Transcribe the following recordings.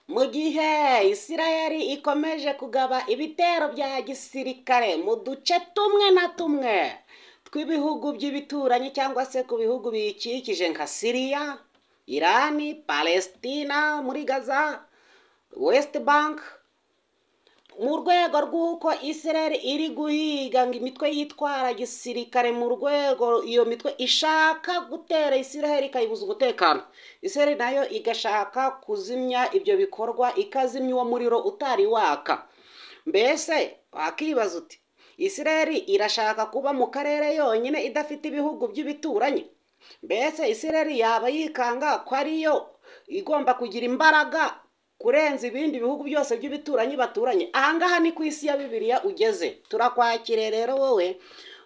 Mu gihe Isirayeli ikomeje kugaba ibitero bya gisirikare mu duce tumwe na tumwe tw'ibihugu by'ibituranyi cyangwa se ku bihugu biyikikije nka Siriya, Irani, Palestina muri Gaza, West Bank, mu rwego rw'uko Isirayeli iri guhiga ngo imitwe yitwara gisirikare, mu rwego iyo mitwe ishaka gutera Isirayeli ikayibuza umutekano, Isirayeli nayo igashaka kuzimya ibyo bikorwa, ikazimya uwo muriro utari waka. Mbese wakibaza uti Isirayeli irashaka kuba mu karere yonyine idafite ibihugu by'ibituranyi? Mbese Isirayeli yaba yikanga ko ariyo igomba kugira imbaraga kurenza ibindi bihugu byose by'ibituranyi baturanye? Ahangaha ni ku isi ya Bibiliya ugeze. Turakwakiriye rero wowe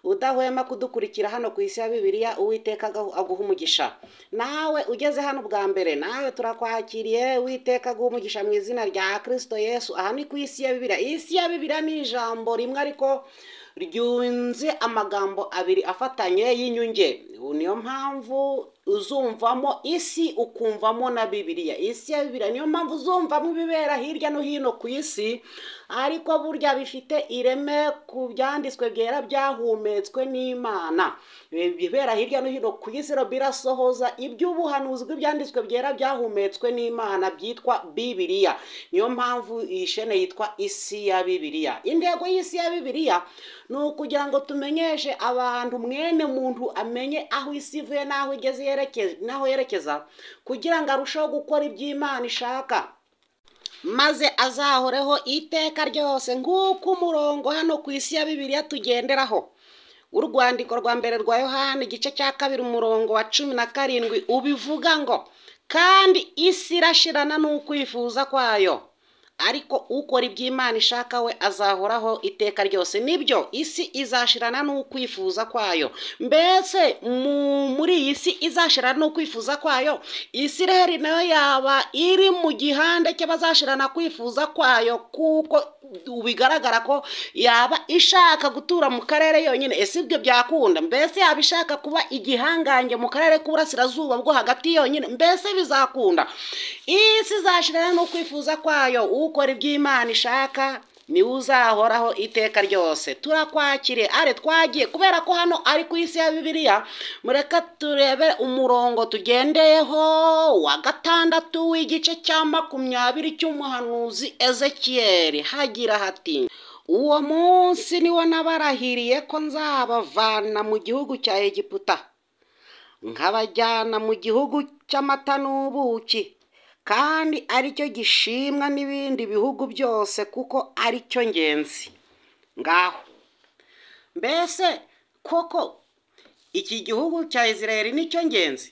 udahwema kudukurikira hano ku isi ya Bibiliya, Uwiteka aguha umugisha. Nawe ugeze hano bwa mbere, nawe turakwakiriye, Uwiteka aguha umugisha mu izina rya Kristo Yesu. Aha ni ku isi ya Bibiliya. Isi ya Bibiliya ni ijambo rimwe ariko ryunze amagambo abiri afatanye y'inyunge. Niyo mpamvu uzumvamo isi ukumvamo na Bibiliya. Isi ya Bibiliya niyo mpamvu uzumvamo ibibera hirya no hino ku isi, ariko burya bifite ireme ku byanditswe byera byahumetswe n'Imana. Ibibera hirya no hino ku isi birasohoza iby'ubuhanuzi bw'ibyanditswe byera byahumetswe n'Imana byitwa Bibiliya. Niyo mpamvu iyi shene yitwa Isi ya Bibiliya. Intego y'Isi ya Bibiliya ni ukugira ngo tumenyeshe abantu, mwene muntu amenye aho isi ivuye n'aho igeze n'aho yerekeza, kugira ngo arusheho gukora iby'Imana ishaka, maze azahoreho iteka ryose, nk'uko umurongo hano ku isi ya Bibiliya tugenderaho. Urwandiko rwa mbere rwa Yohana igice cya 2 umurongo wa 17 ubivuga ngo kandi isi irashirana n'ukwifuza kwayo, ariko ukora iby'Imana ishaka we azahoraho iteka ryose. Nibyo, isi izashirana n'ukwifuza kwayo. Mbese muri iyi si izashirana n'ukwifuza kwayo, Isirayeli nayo yaba iri mu gihande cy'abazashirana kwifuza kwayo, kuko bigaragara ko yaba ishaka gutura mu karere yonyine. Ese ibyo byakunda? Mbese yaba ishaka kuba igihangange mu karere k'uburasirazuba bwo hagati yonyine? Mbese bizakunda? Isi izashirana n'ukwifuza kwayo, ukora iby'Imana ishaka niwe uzahoraho iteka ryose. Turakwakiriye are twagiye, kubera ko hano ari ku isi ya Bibiliya. Mureka turebe umurongo tugendeyeho wa 6 w'igice cya 20 cy'umuhanuzi Ezekiyeli. Hagira hati: uwo munsi niwo nabarahiriye ko nzabavana mu gihugu cya Egiputa, nkabajyana mu gihugu cy'amata n'ubuki, kandi aricyo gishimwa n'ibindi bihugu byose, kuko aricyo ngenzi. Ngaho mbese koko iki gihugu cya Isirayeli nicyo ngenzi?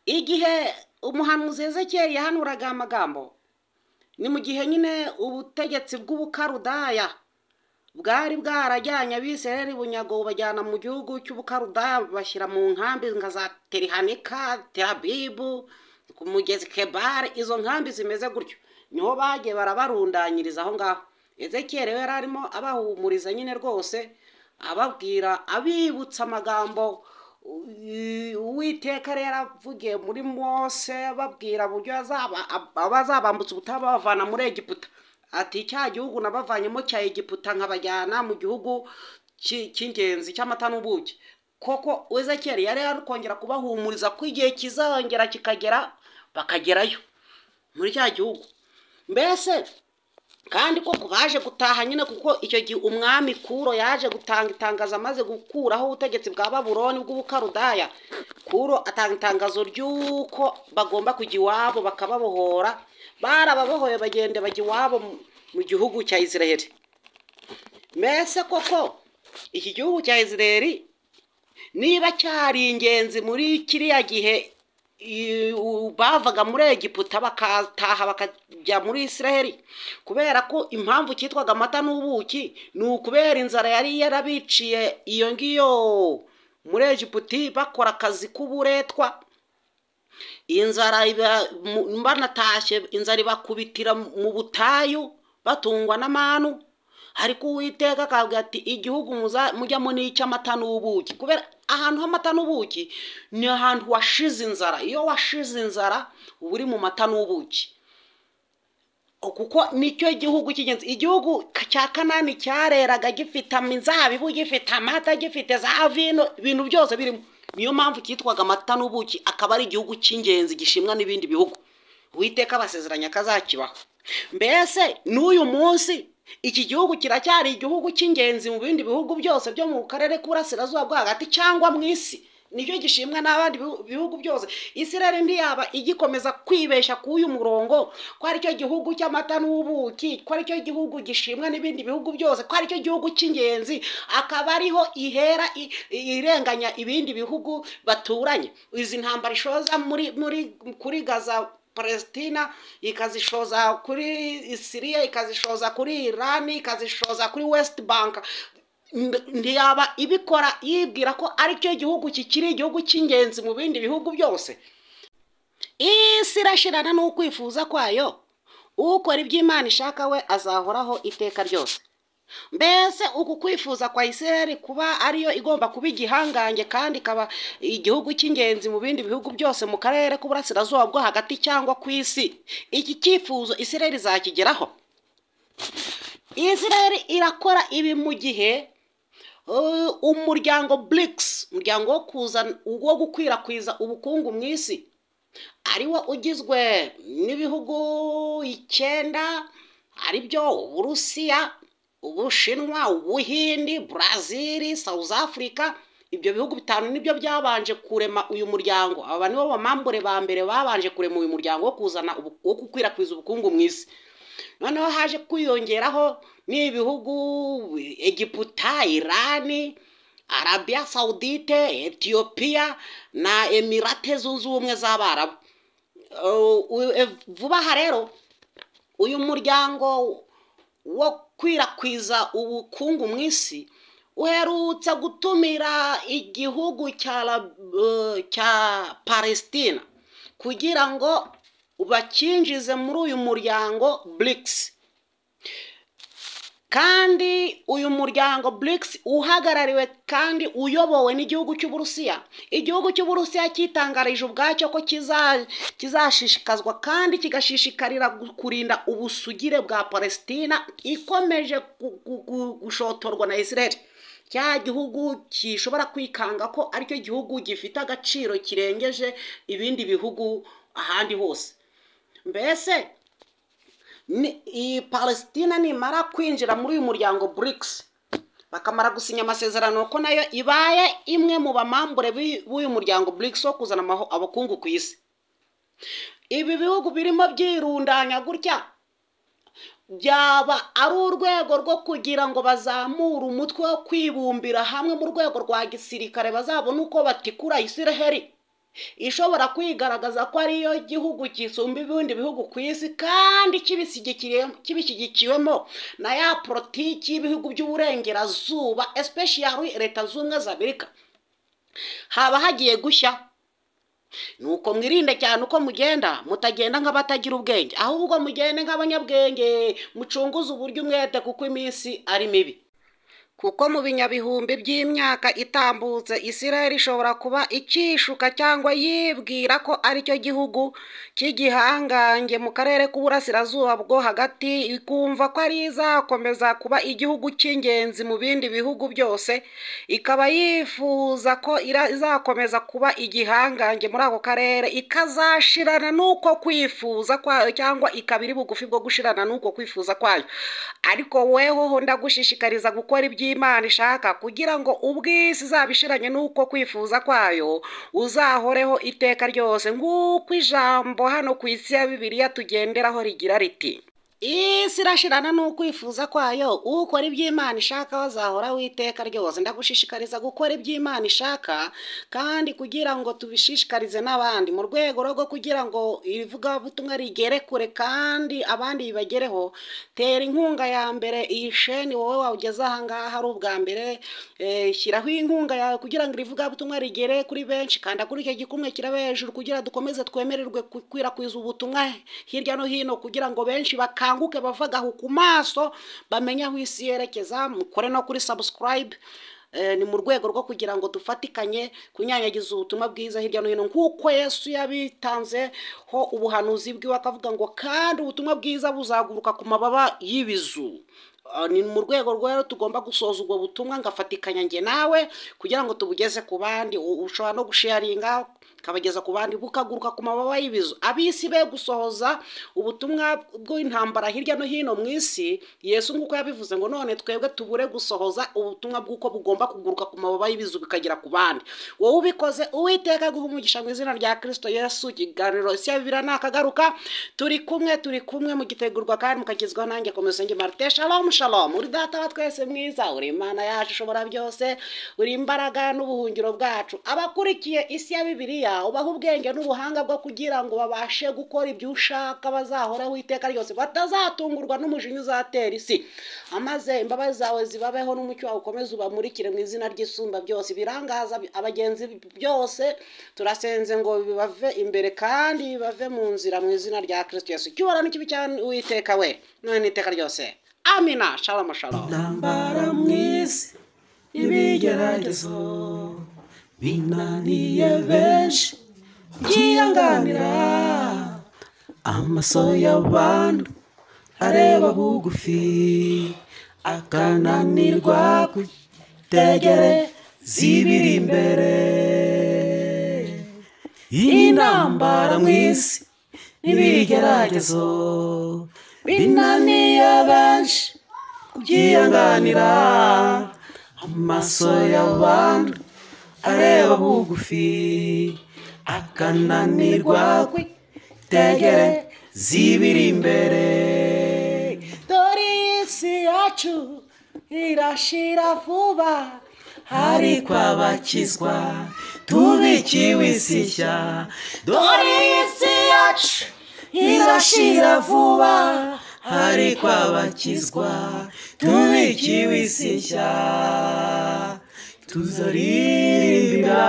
Igihe umuhanuzi Ezekiyeli yahanuraga amagambo, ni mu gihe nyine ubutegetsi bw'Ubukarudaya bwari bwarajyanye Abisirayeli bunyago, bubajyana mu gihugu cy'Ubukarudaya, bashyira mu nkambi nka za Terihanika, Terabibu, ku mugezi Kebari, izo nkambi zimeze gutyo niho bagiye barabarundanyiriza aho ngaho. Ezekiyeli yari arimo abahumuriza nyine rwose, ababwira, abibutsa amagambo Uwiteka rero avugiye muri Mose, ababwira uburyo abazabambutsa ubutayu babavana muri Egiputa. Ati cya gihugu nabavanyemo cya Egiputa nkabajyana mu gihugu cy'ingenzi cy'amata n'ubuki. Koko Ezekiyeli yari ari kongera kubahumuriza ko igihe kizongera kikagera bakagerayo muri cya gihugu. Mbese kandi koko baje gutaha nyine, kuko icyo gihe umwami Kuro yaje gutanga itangazo amaze gukuraho ubutegetsi bwa Babuloni bw'Ubukarudaya. Kuro atanga itangazo ry'uko bagomba kujya iwabo bakababohora. Barababohoye bagenda bajya iwabo mu gihugu cya Isirayeli. Mbese koko iki gihugu cya Isirayeli niba cyari ingenzi muri kiriya gihe bavaga muri Egiputa bakataha bakajya muri Isirayeli, kubera ko impamvu cyitwaga amata n'ubuki ni ukubera inzara yari yarabiciye iyo ngiyo muri Egiputi, bakora akazi k'uburetwa. Inzara banatashye, inzara ibakubitira mu butayu batungwa n'amanu. Ariko Uwiteka akabwira ati igihugu mujyamo ni icy'amata n'ubuki, kubera ahantu h'amata n'ubuki ni ahantu washize inzara. Iyo washize inzara uba uri mu mata n'ubuki. Kuko nicyo gihugu cy'ingenzi. Igihugu cya Kanani cyareraga gifite inzabibu, gifite amata, gifite za vino, ibintu byose birimo. Niyo mpamvu cyitwaga amata n'ubuki, akaba ari igihugu cy'ingenzi gishimwa n'ibindi bihugu. Uwiteka abasezeranya kazakibaho. Mbese n'uyu munsi iki gihugu kiracyari igihugu cy'ingenzi mu bindi bihugu byose byo mu karere k'uburasirazuba bwo hagati cyangwa mu isi? Nicyo gishimwa n'abandi bihugu byose. Isirayeli ntiyaba igikomeza kwibeshya k'uyu murongo ko aricyo gihugu cy'amata n'ubuki, ko aricyo gihugu gishimwa n'ibindi bihugu byose, ko aricyo gihugu cy'ingenzi, akaba ariho ihera irenganya ibindi bihugu baturanye. Izi ntambara ishoza muri muri kuri Gaza, Palestina, ikazishoza kuri Siriya, ikazishoza kuri Irani, ikazishoza kuri West Bank, ntiyaba ibikora yibwira ko aricyo gihugu kikiri igihugu cy'ingenzi mu bindi bihugu byose? Isi irashirana n'ukwifuza kwayo, ukora ibyo Imana ishaka we azahoraho iteka ryose. Mbese uku kwifuza kwa Isirayeli kuba ariyo igomba kuba igihangange kandi ikaba igihugu cy'ingenzi mu bindi bihugu byose mu karere k'uburasirazuba bwo hagati cyangwa ku isi, iki cyifuzo Isirayeli izakigeraho? Isirayeli irakora ibi mu gihe umuryango BRICS, umuryango wo kuzana wo gukwirakwiza ubukungu mu isi, ariwo ugizwe n'ibihugu 9, aribyo Uburusiya, Ubushinwa, Ubuhindi, Brazil, South Africa. Ibyo bihugu 5 nibyo byabanje kurema uyu muryango. Aba nibo bamambure ba mbere babanje kurema uyu muryango wo kuzana wo gukwirakwiza ubukungu mu isi. Noneho haje kwiyongeraho n'ibihugu Egiputa, Irani, Arabia Saudite, Ethiopia na Emirate zunze ubumwe z'Abarabu. Vuba aha rero uyu muryango wo kwirakwiza ubukungu mu isi uherutse gutumira igihugu cya Palestina kugira ngo bakinjize muri uyu muryango BRICS. Kandi uyu muryango BRICS uhagarariwe kandi uyobowe n'igihugu cy'Uburusiya. Igihugu cy'Uburusiya cyitangarije ubwacyo ko kizashishikazwa kandi kigashishikarira kurinda ubusugire bwa Palestina ikomeje gushotorwa na Israel. Cya gihugu gishobora kwikanga ko aricyo gihugu gifite agaciro kirengeje ibindi bihugu ahandi hose. Mbese iyi Palestina nimara kwinjira muri uyu muryango BRICS, bakamara gusinya amasezerano ko nayo ibaye imwe mu bamambure b'uyu muryango BRICS wo kuzana abakungu ku isi, ibi bihugu birimo byirundanya gutya byaba ari urwego rwo kugira ngo bazamure umutwe wo kwibumbira hamwe mu rwego rwa gisirikare, bazabone uko batikura Isiraheli ishobora kwigaragaza ko ariyo gihugu kisumba ibindi bihugu ku isi, kandi kibishyigikiwemo na ya politiki y'ibihugu by'uburengerazuba, especially Leta Zunze za Amerika. Haba hagiye gushya. Nuko mwirinde cyane uko mugenda, mutagenda nk'abatagira ubwenge, ahubwo mugende nk'abanyabwenge, mucunguze uburyo umwete, kuko iminsi ari mibi. Kuko mu binyabihumbi by'imyaka itambutse Isirayeli ishobora kuba ikishuka cyangwa yibwira ko aricyo gihugu cy'igihangange mu karere k'uburasirazuba bwo hagati, ikumva ko ari izakomeza kuba igihugu cy'ingenzi mu bindi bihugu byose, ikaba yifuza ko izakomeza kuba igihangange muri ako karere, ikazashirana n'uko kwifuza kwayo, cyangwa ikaba iri bugufi bwo gushirana n'uko kwifuza kwayo. Ariko weho ndagushishikariza gukora ibyo Imana ishaka, kugira ngo ubwisi izabishiranye n'uko kwifuza kwayo uzahoreho iteka ryose, nk'uko ijambo hano ku isi ya Bibiliya tugenderaho rigira riti: isi irashirana n'ukwifuza kwayo, ukora ibyo Imana ishaka azahoraho iteka ryose. Ndagushishikariza gukora ibyo Imana ishaka, kandi kugira ngo tubishishikarize n'abandi mu rwego rwo kugira ngo ivugabutumwa rigere kure kandi abandi bibagereho. Tera inkunga ya mbere iyi sheni, wowe wawugeze aha ngaha ari ubwa mbere, shyiraho inkunga yawe kugira ngo ivugabutumwa rigere kuri benshi. Kanda kuri icyo gikumwe kiraba hejuru kugira dukomeze twemererwe gukwirakwiza ubutumwa hirya no hino, kugira ngo benshi bakanguke bavagaho ku maso bamenye aho isi yerekeza. Mukore no kuri subscribe. Ni mu rwego rwo kugira ngo dufatikanye kunyanyagiza ubutumwa bwiza hirya no hino, nk'uko Yesu yabitanzeho ubuhanuzi bwiwe akavuga ngo kandi ubutumwa bwiza buzaguruka ku mababa y'ibizu. Ni mu rwego rero tugomba gusoza ubwo butumwa, ngafatikanya njye nawe kugira ngo tubugeze ku bandi. Ushobora no gusharinga ukabageza ku bandi, bukaguruka ku mababa y'ibizu. Ab'isi be gusohoza ubutumwa bw'intambara hirya no hino mu isi, Yesu nk'uko yabivuze ngo none twebwe tubure gusohoza ubutumwa bw'uko bugomba kuguruka ku mababa y'ibizu bikagera ku bandi. Wowe ubikoze, Uwiteka aguhe umugisha mu izina rya Kristo Yesu. Ikiganiro Isi ya Bibiliya nakagaruka, turi kumwe, turi kumwe mugitegurwa kandi mukagezwaho nanjye Komezo Martin. Shalom shalom. Uri data wa twese mwiza, uri Imana yacu ishobora byose, uri imbaraga n'ubuhungiro bwacu. Abakurikiye Isi ya Bibiliya ubaha ubwenge n'ubuhanga bwo kugira ngo babashe gukora ibyo ushaka, bazahoraho iteka ryose, batazatungurwa n'umujinya uzatera isi. Amaze imbabazi zawe zibabeho n'umucyo wawe ukomeze ubamurikire mu izina ry'Isumba byose. Ibirangaza abagenzi byose turasenze ngo bibave imbere kandi bibave mu nzira mu izina rya Kristo Yesu. Icyubahiro n'ikibi cya Uwiteka we none n'iteka ryose. Amina. Shalom shalom. Intambara mu isi ibigeragezo binaniye benshi byihanganira, amaso y'abantu areba bugufi akananirwa kwitegereza ibiri imbere. Intambara mu isi n'ibigeragezo binaniye benshi kubyihanganira, amaso y'abantu areba bugufi akananirwa kwitegereza ibiri imbere. Dore isi yacu irashira vuba, ariko abakizwa tubikiwe isi nshya. Dore isi yacu irashira vuba, ariko abakizwa tubikiwe isi nshya. Tuzaririmbira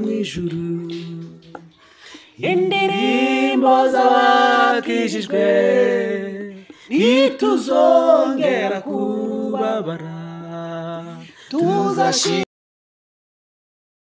mu ijuru indirimbo z'abakijijwe, ntituzongera kubabara, tuzashira.